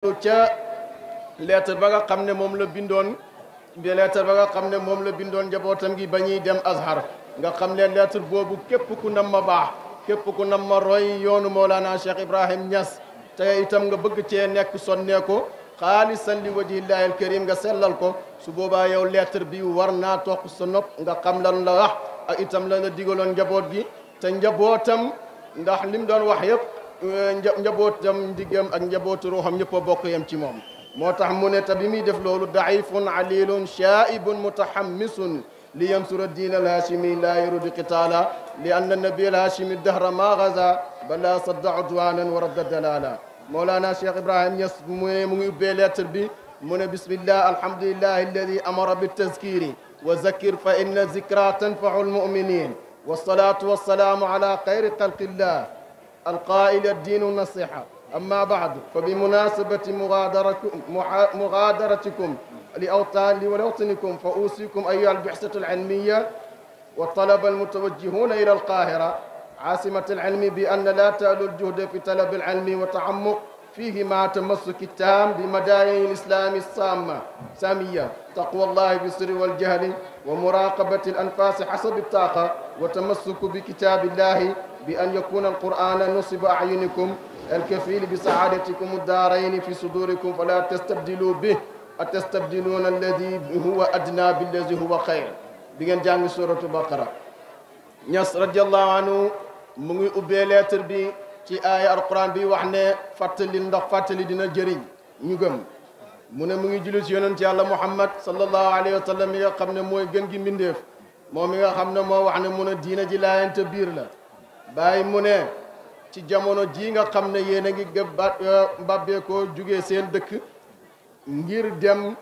ca lettre ba nga xam ne moom la bindoon lettre ba nga xam ne moom la bindoon njabootam gi ba ñuy dem Azhar nga xam ne lettre boobu képp ku nam ma baax képp ku nam ma roy yoonu Mawlana Cheikh Ibrahim Niass te itam nga bëgg cee nekk sonnee ko xaalisan li wajhillahi alkarim nga sellal ko su boobaa yow lettre bi war naa toog sa nopp nga xam lan la wax ak itam la nga digaloon njaboot gi te njabootam ndax lim doon wax yëpp njabootam ndiggam ak njabootu ruuxam ñëpp a bokk yam ci moom moo tax mu ne te bi muy def loolu daifun alilun shaibun mutahammisun li yansura diin alhashimi la yurudi qitaala li anna nabi alhashimi dahra ma gaza bala sadda udwanan wa radda dalala Mawlana Cheikh Ibrahim Niass mu ngi ubbee lettre bi mu ne bismillah alhamdulillahi alladi amara bitazkiri wa zakir fa inna zikra tanfau almuminin wassalatu wassalamu ala xayri xalqillah القائل الدين النصيحة أما بعد فبمناسبة مغادرتكم لوطنكم فأوصيكم أيها البعثة العلمية والطلبة المتوجهون إلى القاهرة عاصمة العلم بأن لا تألوا الجهد في طلب العلم وتعمق فيه مع تمسك التام بمداين الإسلام السامية تقوى الله بالسر والجهل ومراقبة الأنفاس حسب الطاقة وتمسك بكتاب الله بأن يكون القرآن نصب أعينكم الكفيل بسعادتكم الدارين في صدوركم فلا تستبدلوا به أتستبدلون الذي هو أدنى بالذي هو خير بين جانب سورة البقرة Niass radiyallahu anhu mu ngi ubbee lettre bi ci aaya alquran bi wax ne fàttali ndax fàttali dina jëriñ ñu gëm mu ne mu ngi julli ci yonent yàlla Muhammad sallallahu alayhi wa sallam mi nga xam ne mooy gën gi mbindeef moom mi nga xam ne moo wax ne mu ne diina ji laayante biir la bàyyi mu ne ci jamono ji nga xam ne yéen a ngi mbàbbee ko jugee seen dëkk ngir dem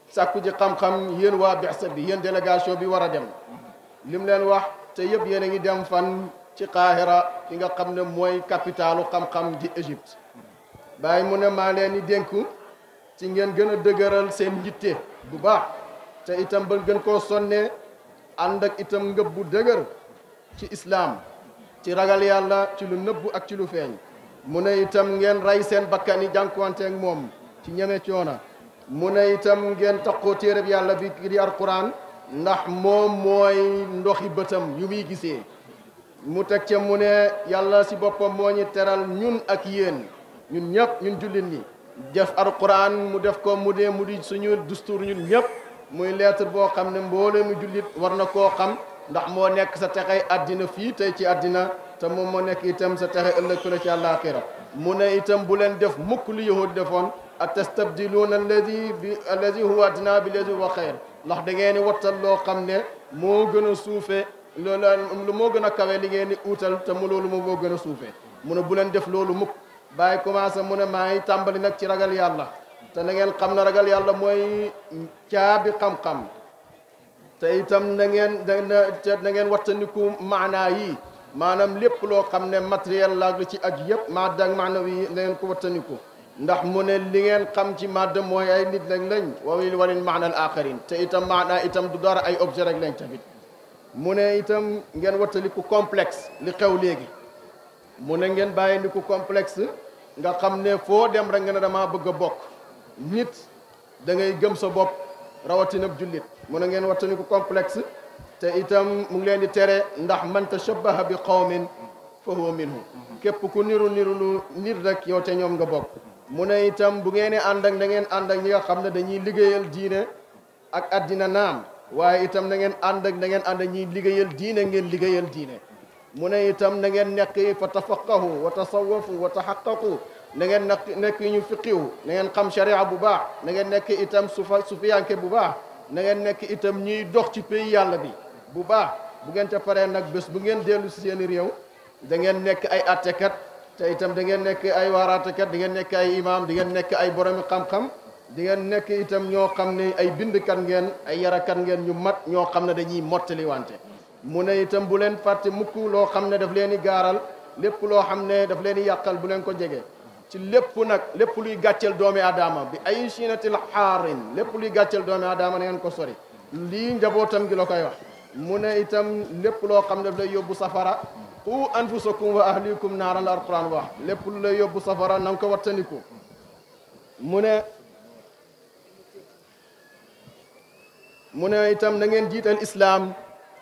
sàkku ji xam-xam yéen waa Bexsa bi yéen délégation bi war a dem lim leen wax te yëpp yéen a ngi dem fan ci Qahira ki nga xam ne mooy capitalu xam-xam di Égypte bàyyi mu ne maa leen di dénku ci ngeen gën a dëgëral seen njitte bu baax te itam ba gën koo sonnee ànd ak itam ngëb bu dëgër ci islaam ci ragal yàlla ci lu nëbbu ak ci lu feeñ mu ne itam ngeen rey seen bakkan yi jànkuwante ak moom ci ñeme coona mu ne itam ngeen takkoo téereb yàlla bi di alquran ndax moom mooy ndoxi bëtam yu muy gisee mu teg ca mu ne yàlla si boppam moo ñu teral ñun ak yéen ñun ñëpp ñun jullit ñi def alquran mu def ko mu di suñu dustur ñun ñëpp muy lettre boo xam ne mbooloo mu jullit war na koo xam ndax moo nekk sa texey àddina fii tey ci àddina te moom moo nekk itam sa texe ëllëg fële ci àllaaxira mu ne itam bu leen def mukk lu yahud defoon atastabdiluuna alladi huwa adnaa billadi huwa xayr ndax da ngeen di wattal loo xam ne moo gën a suufe loolu moo gën a kawe li ngeen di uutal te mu loolu moo gën a suufe mu ne bu leen def loolu mukk bàyyi commencé mu ne maa ngi tàmbali nag ci ragal yàlla te na ngeen xam ne ragal yàlla mooy caabi xam-xam te itam na ngeen wattandiku maanaa yi maanaam lépp loo xam ne matériel la ci aju yëpp madda ak maanaam yi na ngeen ko wattandiku ndax mu ne li ngeen xam ci madda mooy ay nit lañ walil maana al axarin te itam maanaa itam du dara ay objet rek lañ tamit mu ne itam ngeen wattandiku complexe li xew léegi mu ne ngeen bàyyi ni ku complexe nga xam ne foo dem rek nga ne dama bëgg a bokk nit da ngay gëm sa bopp rawatina jullit mu ne ngeen wattandiku complexe te itam mu ngi leen di tere ndax man tashabbaha bi qawmin fa huwa minhum képp ku niru lu nit rek yow te ñoom nga bokk mu ne itam bu ngeen ànd ak da ngeen ànd ak ñi nga xam ne dañuy liggéeyal diine ak addina naam waaye itam da ngeen ànd ak ñiy liggéeyal diine ngeen liggéeyal diine mu ne itam na ngeen nekk fa tafaqahu wa tasawafu wa taxaqaqu na ngeen nekk ñu fiqiwu na ngeen xam sharia bu baax na ngeen nekk itam sufiyanke bu baax na ngeen nekk itam ñuy dox ci pays yàlla bi bu baax bu ngeen ca paree nag bés bu ngeen dellu si seen réew da ngeen nekk ay attekat te itam da ngeen nekk ay waaraatekat di ngeen nekk ay imam di ngeen nekk ay boromi xam-xam di ngeen nekk itam ñoo xam ne ay bindkat ngeen ay yarakat ngeen ñu mat ñoo xam ne dañuy mottali wante mu ne itam bu leen fàtte mukk loo xam ne daf leen di gaaral lépp loo xam ne daf leen di yàqal bu leen ko jege ci lépp nag lépp luy gàcceel doomi aadama bi ay chinatil xaarin lépp luy gàcceel doomi aadama na ngeen ko sori lii njabootam gi la koy wax mu ne itam lépp loo xam ne daf lay yóbbu safara qu anfusakum wa ahlikum naaran la alquran wax lépp lu lay yóbbu safara na nga ko wattandiku mu ne itam na ngeen jiital islaam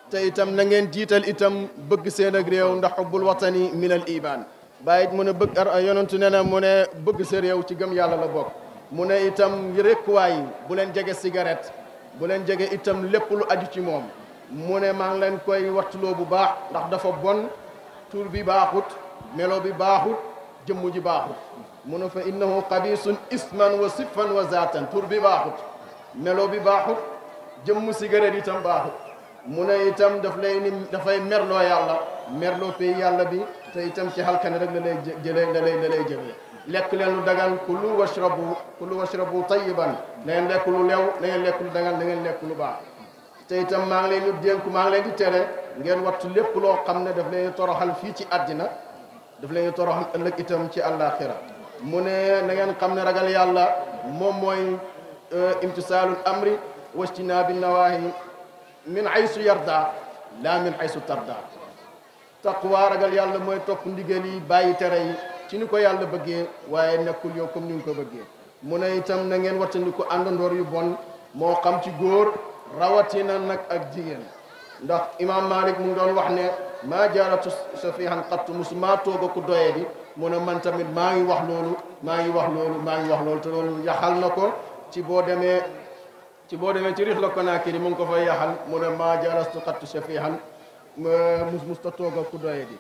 te itam na ngeen jiital itam bëgg seen ak réew ndax xubbul watani min al iman bàyyi mu ne bëgg yonentu ne na mu ne bëgg sa réew ci gëm yàlla la bokk mu ne itam rekkuwaay bu leen jege cigarette bu leen jege itam lépp lu aju ci moom mu ne maa ngi leen koy wattuloo bu baax ndax dafa bon tur bi baaxut melo bi baaxut jëmm ji baaxut mu ne fa innahu qabisun isman wa sifan wa zaatan tur bi baaxut melo bi baaxut jëmm cigarette itam baaxut mu ne itam dafay merloo yàlla merloo pay yàlla bi te itam ci halkane rek la lay jëlee la lay jëlee lekk leen lu dagan kulu washrabu tayyiban na ngeen lekk lu lew na ngeen lekk lu dagan na ngeen lekk lu baax te itam maa ngi leen di dénku maa ngi leen di tere ngeen wattu lépp loo xam ne daf leen toroxal fii ci àddina daf leen toroxal ëllëg itam ci àllaaxira mu ne na ngeen xam ne ragal yàlla moom mooy imtisaalul amri wajtinaabi nawaahi min haysu yarda laa min haysu tarda taqwa ragal yàlla mooy topp ndigal yi bàyyi tere yi ci ni ko yàlla bëggee waaye nekkul yow comme ni nga ko bëggee mu ne itam na ngeen wattandiku àndandoor yu bon moo xam ci góor rawatina nag ak jigéen ndax imam Malik mu ngi doon wax ne maa jaaratu safihan qattu musuma toog a ku doyee di mu ne man tamit maa ngi wax loolu te loolu yaxal na ko ci boo demee ci Rihla Konakri mu ngi ko fay yaxal mu ne maa jaarastu qattu safihan musta toog a ku doyee di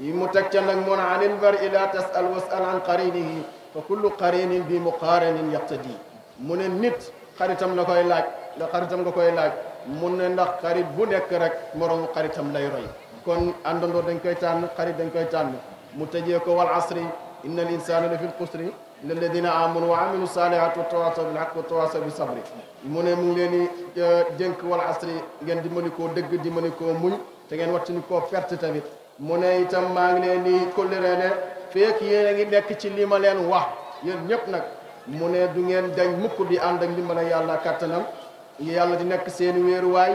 yi mu teg ca nag mu ne anil mar'i la tas'al was'al an qarinihi fa kullu qarinin bi muqarinin yaqtadi mu ne nit xaritam la koy laaj ndax xaritam nga koy laaj mun ne ndax xarit bu nekk rek moromu xaritam lay roy kon àndandoo dañ koy tànn xarit dañ koy tànn mu tëjee ko wal asri inna al insana la fi lxusri illa alladina amanu wa amilu salihati wa tawasaw bil haqq wa tawasaw bis sabri mu ne mu ngi leen di dénk wal asri ngeen di mën koo dëgg di mën koo muñ te ngeen wattani koo perte tamit mu ne itam maa ngi leen di kóllëre ne fekk yéen a ngi nekk ci li ma leen wax yéen ñëpp nag mu ne du ngeen dañ mukk di ànd ak ndimbal yàlla kattanam yàlla di nekk seen wéeruwaay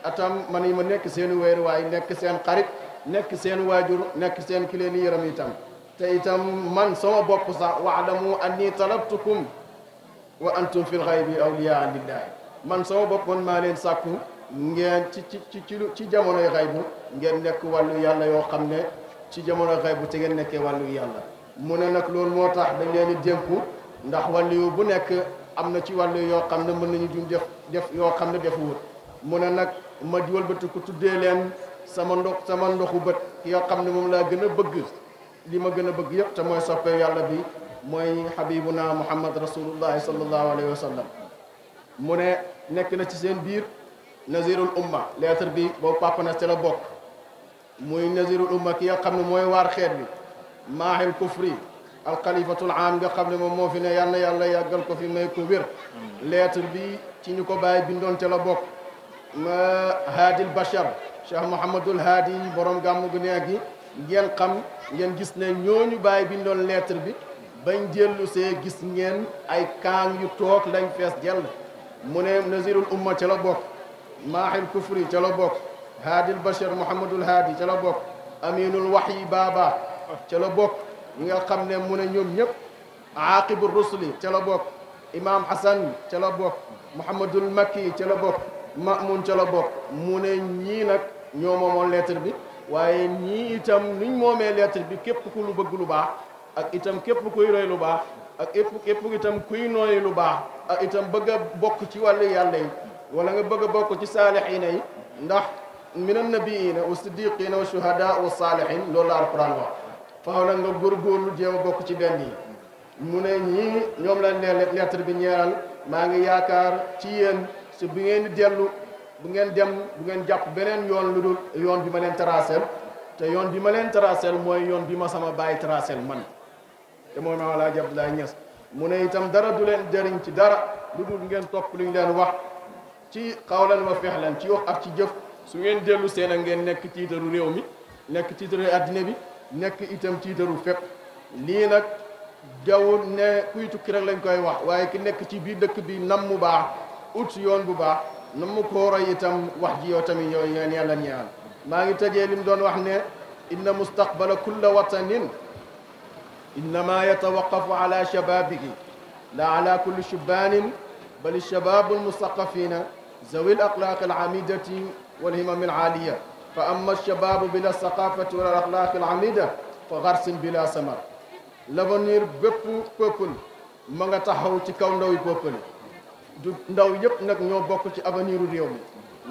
atam man yi ma nekk seen wéeruwaay nekk seen xarit nekk seen waajur nekk seen ki leen yërëm itam te itam man sama bopp sax wa'lamu anni talabtukum wa antum fil ghaybi awliyaa lillahi man sama bopp man maa leen sàkku ngeen ci jamonoy xaybu ngeen nekk wàllu yàlla yoo xam ne ci jamonoy xaybu te ngeen nekkee wàllu yàlla mu ne nag loolu moo tax dañ leen di dénku ndax wàllu bu nekk am na ci wàllu yoo xam ne mën nañu duñ def yoo xam ne defuwut mu ne nag ma wëlbati ko tuddee leen sama ndoxu bët yoo xam ne moom laa gën a bëgg li ma gën a bëgg yëpp te mooy soppee yàlla bi mooy habibuna muhammad rasulullahi sallallahu alayhi wa sallam mu ne nekk na ci seen biir nazirul umma lettre bi boobu papa na ci la bokk muy nazirul umma ki nga xam ne mooy waar xeet bi maahil kufri alxalifatul am nga xam ne moom moo fi ne yal na yàlla yàggal ko fi may ko wér lettre bi ci ñu ko bàyyi bindoon ca la bokk haadil bachar cheikh mouhamadul haadi borom gàmmu gu neex gi ngeen xam ngeen gis ne ñooñu bàyyi bindoon lettre bi bañ dellu see gis ngeen ay kaang yu toog lañ fees jell mu ne nazirul umma ca la bokk maahil kufri ca la bokk haadil bachar mouhamadul haadi ca la bokk aminul wahyi baaba ca la bokk ñi nga xam ne mu ne ñoom ñëpp aaqibu rusuli ca la bokk imam hasan ca la bokk mouhamadul makki ca la bokk mamun ca la bokk mu ne ñii nag ñoo moomoon lettre bi waaye ñii itam nuñ moomee lettre bi képp ku lu bëgg lu baax ak itam képp kuy roy lu baax ak képp itam kuy nooy lu baax ak itam bëgg a bokk ci wàllu yàlla yi wala nga bëgg a bokk ci saalihiina yi ndax min annabiina wa siddiqina wa shuhada wa saalihin loolu la alquran wax faaw nag nga góorgóorlu jéem a bokk ci benn yi mu ne ñii ñoom la ne lettre bi ñeeral maa ngi yaakaar ci yéen si bu ngeen di dellu bu ngeen dem bu ngeen jàpp beneen yoon lu dul yoon bi ma leen tracel te yoon bi ma leen tracel mooy yoon bi ma sama baay tracel man te mooy Maam Alaaji Abdoulaye Niass mu ne itam dara du leen jëriñ ci dara lu dul ngeen topp lu ñu leen wax ci xawlan wa fexlan ci wax ak ci jëf su ngeen dellu seen a ngeen nekk tiitaru réew mi nekk tiitaru addina bi nekk itam tiitaru fépp lii nag jaww ne kuy tukki rek lañ koy wax waaye ki nekk ci biir dëkk bi nam mu baax ut yoon bu baax nam mu ko roy itam wax ji yow tamit yow ngeen yàlla ñaan maa ngi tëjee lim doon wax ne inna mustaqbala kulla watanin innama yatawaqafu ala shababihi لا على كل شبان بل الشباب المثقفين ذوي الأخلاق العميدة والهمم العالية فأما الشباب بلا الثقافة ولا الأخلاق العميدة فغرس بلا ثمر. L'avenir bépp peuple ma nga taxaw ci kaw ndaw yi peuple du ndaw yëpp nag ñoo bokk ci avenir u réew mi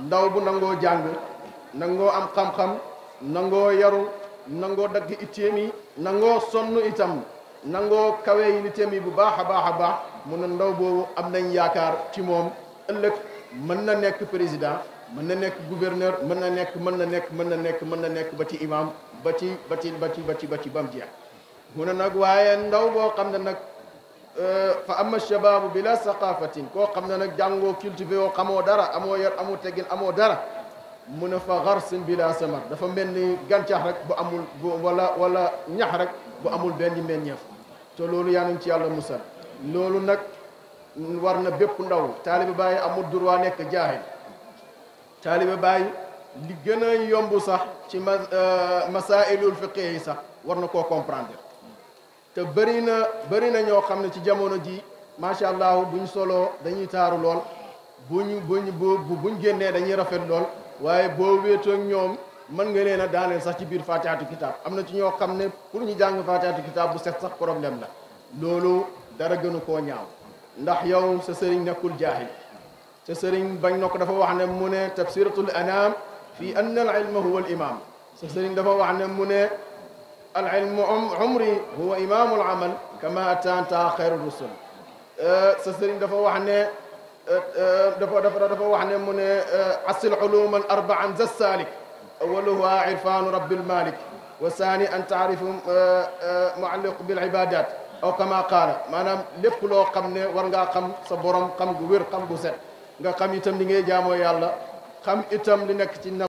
ndaw bu nangoo jàng nangoo am xam-xam nangoo yaru nangoo dagg itteem yi nangoo sonn itam nangoo kawe yi itteem yi bu baax a baax a baax mu ne ndaw boobu am nañ yaakaar ci moom ëllëg mën na nekk président mën na nekk gouverneur mën na nekk ba ci imam ba ci bam jeex mu ne nag waaye ndaw boo xam ne nag fa amma shababu bila saqafatin koo xam ne nag jàngoo cultivé yoo xamoo dara amoo yar amoo teggin amoo dara mu ne fa garsin bila samar dafa mel ni gàncax rek bu amul wala ñax rek bu amul benn meññeef te loolu yaa nañ ci yàlla musal loolu nag war na bépp ndaw taalibe Baay amul droit nekk jaahil taalibe Baay li gën a yomb sax ci masailul fiqh yi sax war na koo comprendre te bëri na ñoo xam ne ci jamono ji macha allah buñ soloo dañuy taaru lool buñ génnee dañuy rafet lool waaye boo wéetoo ak ñoom mën nga leen a daaneel sax ci biir fatihaatu kitab am na ci ñoo xam ne pour ñu jàng fatihaatu kitab bu set sax problème la loolu dara gënu koo ñaaw ndax yow sa sëriñ nekkul jaahil sa sëriñ bañ na ko dafa wax ne mu ne tafsiratul anam fi anna al ilma huwa al imam sa sëriñ dafa wax ne mu ne العلم عمري هو إمام العمل كما أتى خير الرسل سسرين دفع وحنا دفع وحنا من أصل علوما أربعا ذا السالك أولها عرفان رب المالك والثاني أن تعرف معلق بالعبادات أو كما قال maanaam lépp loo xam ne war ngaa xam sa borom xam gu wér xam gu set nga xam itam li ngay jaamoo yàlla xam itam li nekk ci